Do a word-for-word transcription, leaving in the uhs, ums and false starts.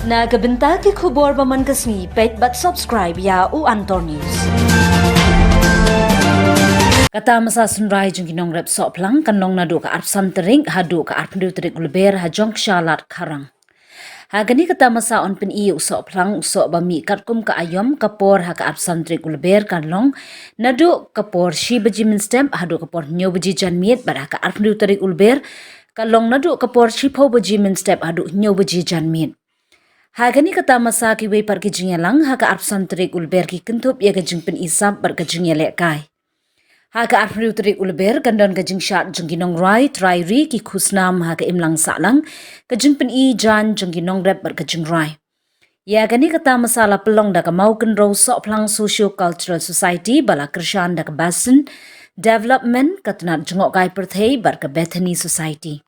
Na ka bynta ki khubor ba man ka sngi, peit bad subscribe ïa U Antor News. Ka tamasa synrai jong ki nongrep Sohphlang kan long naduh ka arphew san tarik haduh ka arphew hynriew tarik u Lber ha Jongkshalat, Kharang. Ha kane ka tamasa yn pyni ïa u Sohphlang u soh ba mih katkum ka aïom, ka por ha ka arphew san tarik u Lber kan long naduh ka por shi baje mynstep haduh ka por hynñiew baje janmiet, bad ha ka arphew hynriew tarik u Lber kan long naduh ka por shiphew baje mynstep haduh hynñiew baje janmiet. Ha kane ka tamasa kiwei pat ki jingïalang ha ka arphew san tarik u Lber ki kynthup ïa ka jingpyni sap bad ka jingïalehkai. Ha ka arphew hynriew tarik u Lber kan don ka jingshad jong ki nongrwai trai ri, ki khusnam ha ka imlang sahlang, ka jingpyni jaiñ jong ki nongrep bad ka jingrwai. Ïa kane ka tamasa la pynlong da ka Mawkynrew Sohphlang Socio Cultural Society ba la kyrshan da ka Basin Development, ka Tnad Jngohkai Pyrthei bad ka Bethany Society.